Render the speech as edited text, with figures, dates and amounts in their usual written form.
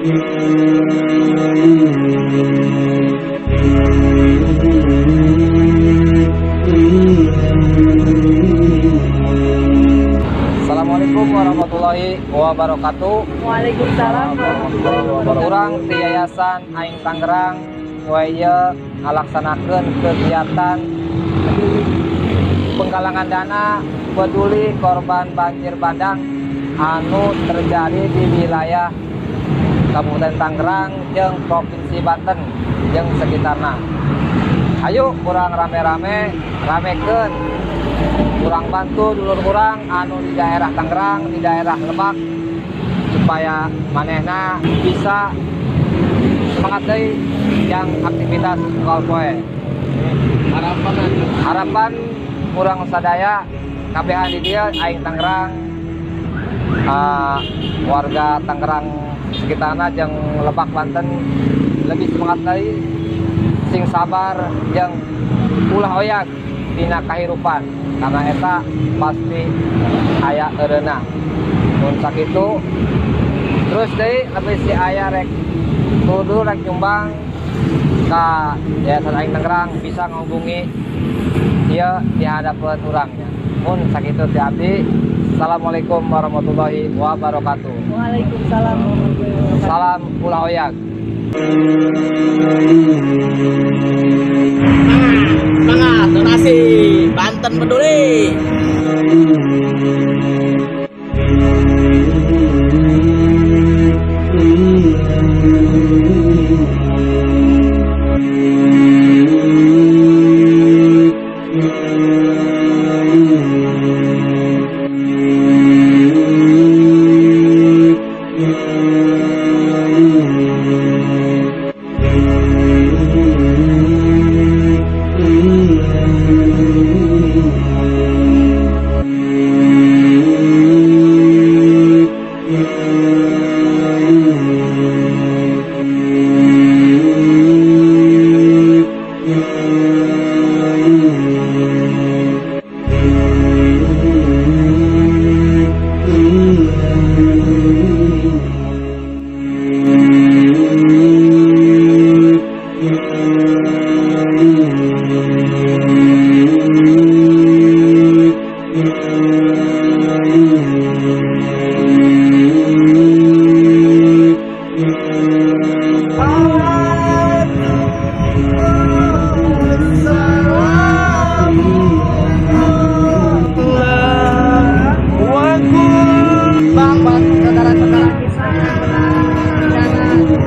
Assalamualaikum warahmatullahi wabarakatuh. Waalaikumsalam warahmatullahi wabarakatuh. Urang ti Yayasan Aing Tangerang poe ieu ngalaksanakeun kegiatan penggalangan dana peduli korban banjir bandang anu terjadi di wilayah Kabupaten Tangerang jeung Provinsi Banten jeung sekitarna. Ayo urang rame-rame ramekeun, urang bantu dulur urang anu di daerah Tangerang, di daerah Lebak, supaya manehna bisa semangat deui yang aktivitas unggal poe. Harapan aja. Harapan urang sadaya kabehan di dieu Aing Tangerang, warga Tangerang sekitarna jeung Lebak Banten lebih semangat deui, sing sabar jeung ulah oyag dina kahirupan karena eta pasti aya eureunna. Mun sakitu terus deui lebih si aya rek kudu rek nyumbang ka Yayasan Aing Tangerang bisa ngehubungi ieu di hadapan urangnya. Mun sakitu ti abdi. Assalamualaikum warahmatullahi wabarakatuh. Waalaikumsalam warahmatullahi wabarakatuh. Salam ulah oyag. Semangat, semangat, donasi Banten peduli. Bang, buat saudara-saudara kita yang kena bencana banjir.